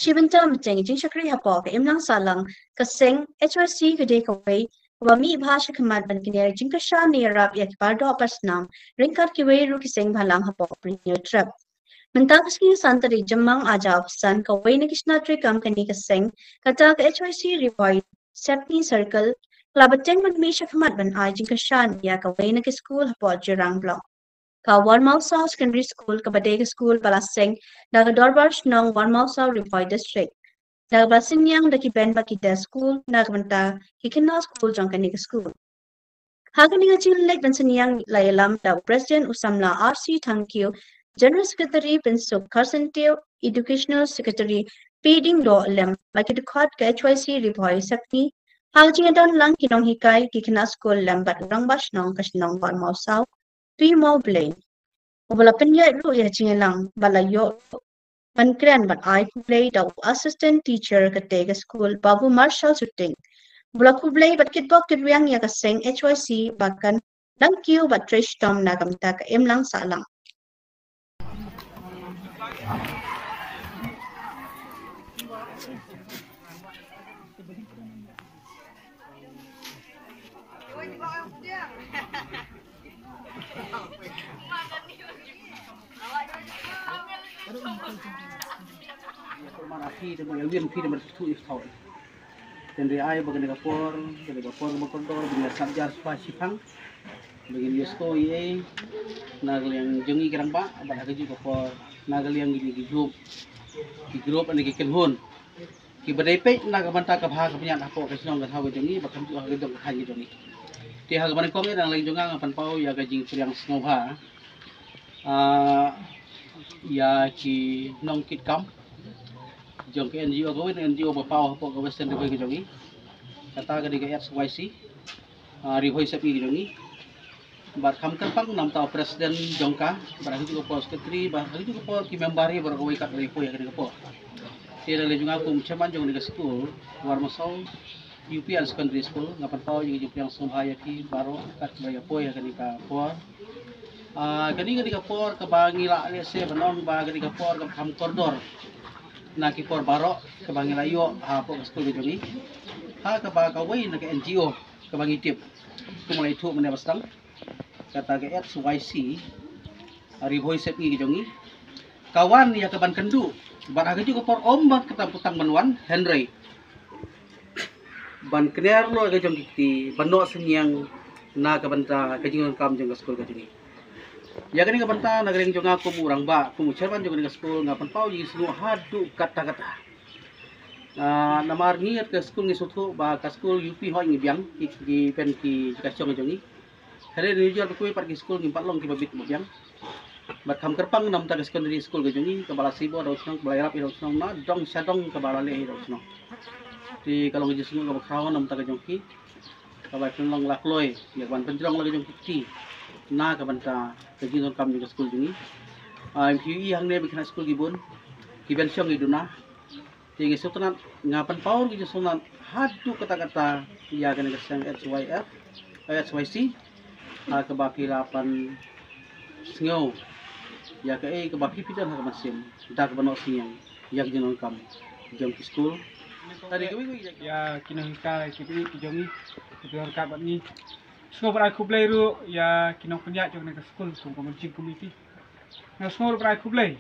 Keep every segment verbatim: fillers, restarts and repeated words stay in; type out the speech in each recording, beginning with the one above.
Shi bynta mynta ka jingshakri hapoh ka imlang sahlang ka seng H Y C ka dei kawei kaba mih bha shakhmat ban kner jingkyrshan ne ïarap ïa ki pardoh parsnam ryngkat kiwei ruh ki seng bhalang hapoh Pynïoh Trep. Mynta ka sngi san tarik Jymmang arhajar arphew san, kawei na ki shna treikam kane ka seng, kata ka H Y C Ri Bhoi Sepngi Circle, ka la bteng ban mih shakhmat ban ai jingkyrshan ïa kawei na ki skul hapoh Jirang Block. Ka Warmawsaw Secondary School kaba dei ka skul ba la seng da ka Dorbar Shnong Warmawsaw Ri Bhoi District, da kaba la synñiang da ki bynta ki desk skul na ka bynta ki khynnah skul jong kane ka skul. Ha kane ka jingleit ban synñiang la ïalam da u President u samla R C Thangkhiew, General Secretary Pynsuk Kharsyntiew, Educational Secretary P Diengdoh lem bad ki dkhot ka H Y C Ri Bhoi Sepngi. Ha ka jingïadon lang ki nonghikai, ki khynnah skul lem bad u Rangbah Shnong ka shnong Warmawsaw, Tui Mawblei, uba la pynïaid ruh ïa ka jingïalang bad la ïoh ban kren bad ai khublei da u Assistant Teacher katei ka skul, Babu Marshal Suting, uba la khublei bad kitbok kitrwiang ïa ka seng H Y C ba kan dang kiew bad trei shitom na ka bynta ka imlang sahlang. Phi da ma ïa win phi da ma thu ïa thau. Tang dei ai ba kane ka por, kane ka por ba kordor ba ngin ïa sap jar spa shipang. Ba ngin ïa sngewthuh ïa ei na ka liang jong ngi ki rangbah bad ha kajuh ka por na ka liang jong ngi ki group, ki group ne ki kynhun kiba dei peit na ka bynta ka bha ka bniat hapoh ka shnong ka thaw ka jong ngi bad kumjuh ha ka dong ka thaiñ ka jong ngi. Te ha kaba nyngkong ïa dang lei jong nga nga pynpaw ïa ka jingpdiang sngewbha, ah, ïa ki nongkitkam jong ka N G O, kawei na N G O ba paw hapoh ka Western Ri Bhoi ka jong ngi. Kata ka dei ka H Y C, ah, Ri Bhoi Sepngi ka jong ngi. Bad kham kyrpang namta u president jong ka, bad ha kajuh ka por secretary, bad ha kajuh ka por ki member hi baroh kawei kat ba la poi ha kane ka por. Te da lei jong nga kum chairman jong kane ka skul, Warmawsaw U P and Secondary School, nga pynpaw ïa ka jingpdiang sngewbha ïa phi baroh kat ba la poi ha kane ka por. Ah, kane, kane ka por kaba ngi lah lehse ban ong ba kane ka por kaba kham kordor na ki por baroh kaba ngi la ïoh hapoh ka skul ka jong ngi. Ha kaba kawei na ka N G O kaba ngi tip, kumba la ïathuh mynne ba sdang, kata ka H Y C, ah, Ri Bhoi Sepngi ka jong ngi, ka wan ïa ka ban kynduh bad ha kajuh ka por ym ban kata putang ban wan, hynrei ban kner noh ïa ka jong ki kti, ban noh synñiang na ka bynta ka jingdonkam jong ka skul ka jong ngi. Ïa kane ka bynta na ka liang jong nga kum u rangbah, kum u chairman jong kane ka skul, nga pynpaw jingsngew haduh katta katta. Ah, namar ngi kat ka skul ngi sngewthuh ba ka skul U P hooid ngi biang, ki, ki pen ki jaka shong jong ngi. Hynrei nujor ba kiwei pat ki skul ngim pat long kiba bit ba biang. Bad kham kyrpang namta ka secondary school ka jong ngi kaba la sibor da u shnong, kaba la ïarap ïa da u shnong na dong sha dong, kaba la leh ïa da u shnong. Te ka long ka jingsngew kaba khraw namta ka jong ki, kaba pynlong la kloi ïa ka ban pynjrong la ka jong ki kti na ka bynta ka jingdonkam jong ka skul jong ngi. Ah, ym phi ïohi hangne ba ki khynnah skul ki bun, ki ban shong ki duna. Te ngi sngewtynnat, nga pynpaw ruh ngi sngewtynnat haduh katta katta ïa kane ka seng H Y F, eh, H Y C, ha kaba phi la pynsngew ïa kaei kaba phi phi don ha ka mynsiem da kaba noh synñiang ïa ka jingdonkam jong ki skul. Tadi kawei kawei ïa ki nonghikai, ki baieit ki jong ngi, ki ba don ryngkat bad ngi. Sngewbha ban ai khublei ruh ïa ki nongpynïaid jong kane ka skul kum ka managing committee. Nga sngewbha ban ai khublei,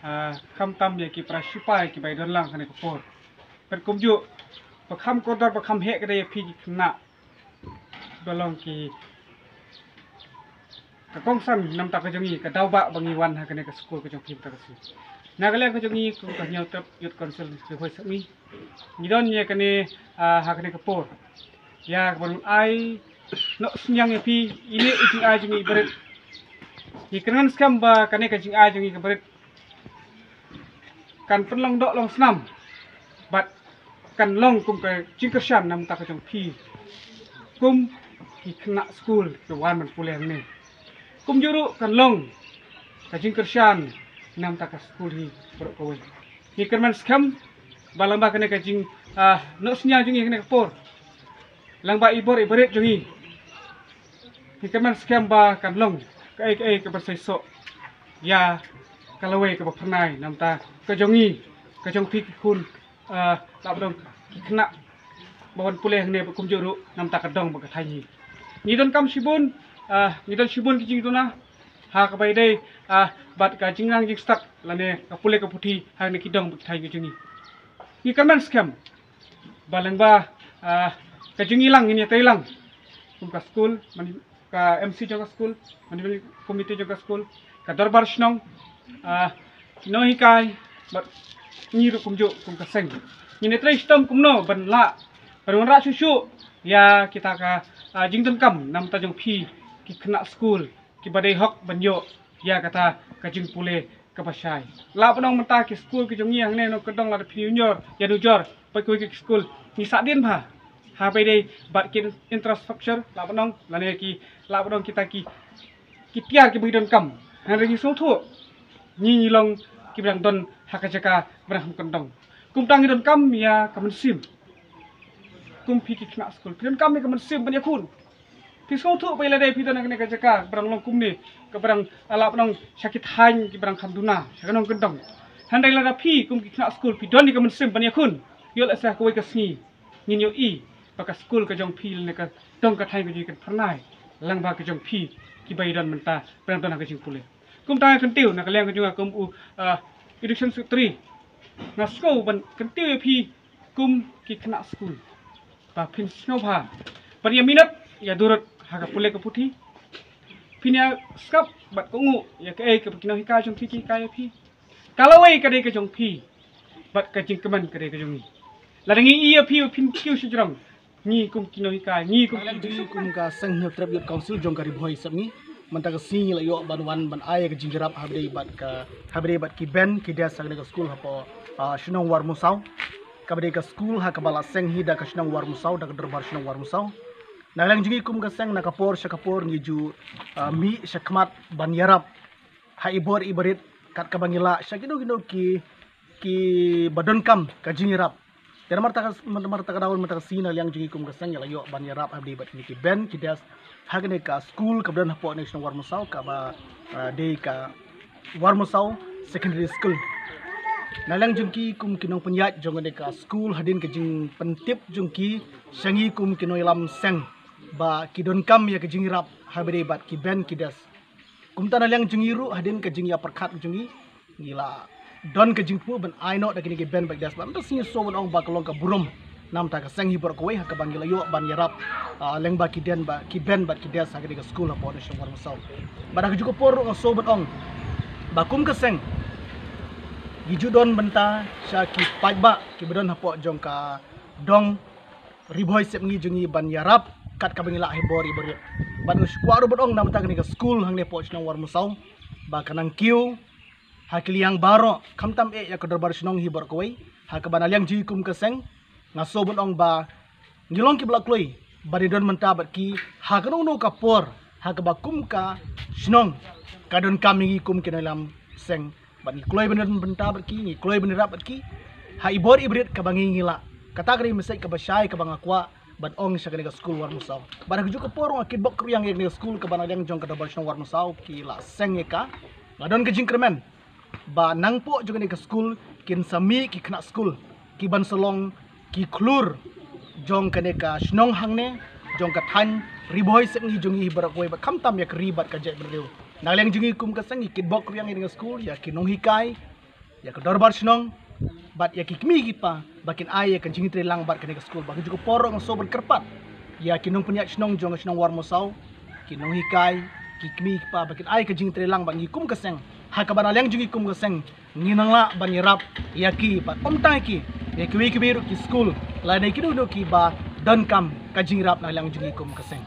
ah, khamtam ïa ki para shipai kiba ïadon lang kane ka por. Bad kumjuh ba kham kordor ba kham heh ka dei ïa phi ki khynnah ba long ki ka kongsan namta ka jong ngi, ka daw ba ba ngi wan ha kane ka skul ka jong phi mynta ka sngi. Na ka liang ka jong ngi kum ka Hynñiewtrep Youth Council Ri Bhoi Sepngi, ngi don ïa kane, ah, ha kane ka por ïa kaba ngan ai noh synñiang ïa phi ine i jingai jong ngi i barit. Ngi kyrmen skhem ba kane ka jingai jong ngi ka barit kan pynlong doh long snam bad kan long kum ka jingkyrshan namta ka jong phi kum ki khynnah skul ki wan ban pule hangne. Kumjuh ruh kan long ka jingkyrshan namta ka skul hi baroh kawei. Ngi kyrmen skhem ba lyngba kane ka jing, ah, noh synñiang jong ngi kane ka por, lyngba i bor i barit jong ngi, ngi kyrmen skhem ba kan long kaei kaei kaba seisoh ïa ka lawei kaba phyrnai namta ka jong ngi ka jong phi ki khun, ah, lah ba dong ki khynnah ba wan pule hangne bad kumjuh ruh na bynta ka dong bad ka thaiñ hi. Ngi donkam shibun, ah, ngi don shibun ki jingduna ha kaba ïadei, ah, bad ka jingnang jingstad lane ka pule ka puthi hangne ki dong bad ki thaiñ ka jong ngi. Ngi kyrmen skhem ba lyngba, ah, ka jong ngi lang ngin ïatrei lang kum ka skul, man ka M C jong ka skul, management committee jong ka skul, ka dorbar shnong, ah, ki nonghikai bad ngi ruh kumjuh kum ka seng. Ngin ïatrei shitom kumno ban lah ban wanrah shuh shuh ïa kita ka, ah, jingdonkam na bynta jong phi ki khynnah skul kiba dei hok ban ïoh ïa kata ka jingpule kaba shai. Lah ban ong mynta ki skul ki jong ngi hangne nongkyndong lada phi ïanujor, ïanujor bad kiwei ki skul, ngi sahdien bha ha kaba ïadei bad ki infrastructure, lah ban ong, lane ki, lah ban ong kita ki, ki tiar kiba ngi donkam. Hynrei ngi sngewthuh ngi, ngi long kiba dang don ha ka jaka ba dang kham kyndong. Kumta ngi donkam ïa ka mynsiem. Kum phi ki khynnah skul, phi donkam ïa ka mynsiem ban ïakhun. Phi sngewthuh ba ïa lade phi don ha kane ka jaka ba dang long kumne, kaba dang, lah ban ong, sha ki thaiñ kiba dang kham duna, sha ka nongkyndong. Hynrei lada phi kum ki khynnah skul phi don ïa ka mynsiem ban ïakhun, ïoh lehse kawei ka sngi ngin ïohi ba ka skul ka jong phi lane ka dong ka thaiñ ka jong ngi kan phyrnai lyngba ka jong phi kiba ïadon mynta ba dang don ha ka jingpule. Kumta nga kyntiew na ka liang ka jong nga kum u, ah, education secretary, nga sngew ban kyntiew ïa phi kum ki khynnah skul ba phin sngewbha ban ïa minot ïa durut ha ka pule ka puthi. Phin ïa sngap bad kohnguh ïa kaei kaba ki nonghikai jong phi ki hikai ïa phi. Ka lawei ka dei ka jong phi bad ka jingkmen ka dei ka jong ngi. Lada ngi ïa phi ba phin kiew shajrong, ngi kum ki nonghikai, ngi kum ki, ngi kum ka Seng Hynñiewtrep Youth Council jong ka Ri Bhoi Sepngi, mynta ka sngi ngi la ïoh ban wan ban ai ka jingïarap ha kaba ïadei bad ka, ha kaba ïadei bad ki bench ki desk ha kane ka skul hapoh, ah, shnong Warmusaw. Kaba dei ka skul ha kaba la seng hi da ka shnong Warmusaw, da ka dorbar shnong Warmusaw. Na ka liang jong ngi kum ka seng, na ka por sha ka por ngi ju, ah, mih sha khmat ban ïarap ha i bor i barit kat kaba ngi lah sha kino kino ki, kiba donkam ka jingïarap. Te namar kata ka, namar kata ka daw, namar kata ka sngi, na ka liang jong ngi kum ka seng ngi la ïoh ban ïarap ha kaba ïadei bad kine ki bench ki desk ha kane ka skul kaba don hapoh ne shnong Warmusaw, kaba, ah, dei ka Warmusaw Secondary School. Na ka liang jong ki kum ki nongpynïaid jong kane ka skul, hadien ka jingpyntip jong ki sha ngi kum ki nongïalam seng ba ki donkam ïa ka jingïarap ha kaba ïadei bad ki bench ki desk. Kumta na ka liang jong ngi ruh, hadien ka jingïapyrkhat jong ngi, ngi la don ka jingthmu ban ai noh da kine ki bench bad ki desk. Bad mynta ka sngi sngewbha ban ong ba ka long ka burom na bynta ka seng hi baroh kawei ha kaba ngi la ïoh ban ïarap, ah, lyngba ki bench bad, ki bench bad ki desk ha kane ka skul hapoh ne shnong Warmusaw. Bad ha kajuh ka por ruh nga sngewbha ban ong ba kum ka seng ngi ju don bynta sha ki paidbah kiba don hapoh jong ka dong Ri Bhoi Sepngi jong ngi ban ïarap kat kaba ngi lah ha i bor i barit. Bad nga shu kwah ruh ban ong na bynta kane ka skul hangne hapoh shnong Warmusaw ba kan nang kiew ha ki liang baroh, khamtam eh ïa ka dorbar shnong hi baroh kawei. Ha kaba na ka liang jong ngi kum ka seng nga sngewbha ban ong ba ngi long kiba la kloi ban ïadon bynta bad ki ha kano kano ka por ha kaba kum ka shnong ka donkam ïa ngi kum ki nongïalam seng. Bad ngi kloi ban ïadon bynta bad ki, ngi kloi ban ïarap bad ki ha i bor i barit kaba ngi, ngi lah. Kata ka dei message kaba shai kaba nga kwah ban ong sha kane ka skul Warmusaw. Bad ha kajuh ka por nga kitbok kyrïang ïa kane ka skul kaba na ka liang jong ka dorbar shnong Warmusaw ki la seng ïa ka. Nga don ka jingkyrmen ba nangpoh jong kane ka skul kin sa mih ki khynnah skul kiban sa long ki khlur jong kane ka shnong hangne, jong ka thaiñ Ri Bhoi Sepngi jong ngi hi baroh kawei, bad khamtam ïa ka ri bad ka jaitbynriew. Na ka liang jong ngi kum ka seng ngi kitbok kyrïang ïa kane ka skul, ïa ki nonghikai, ïa ka dorbar shnong bad ïa ki kmie ki kpa ba kin ai ïa ka jingtreilang bad kane ka skul. Bad ha kajuh ka por ruh nga sngewbha ban kyrpad ïa ki nongpynïaid shnong jong ka shnong Warmusaw, ki nonghikai, ki kmie ki kpa ba kin ai ka jingtreilang bad ngi kum ka seng. Ha kaba na ka liang jong ngi kum ka seng ngin nang lah ban ïarap ïa ki bad ym tang ïa ki, ïa kiwei kiwei ruh ki skul lane kino kino kiba donkam ka jingïarap na ka liang jong ngi kum ka seng.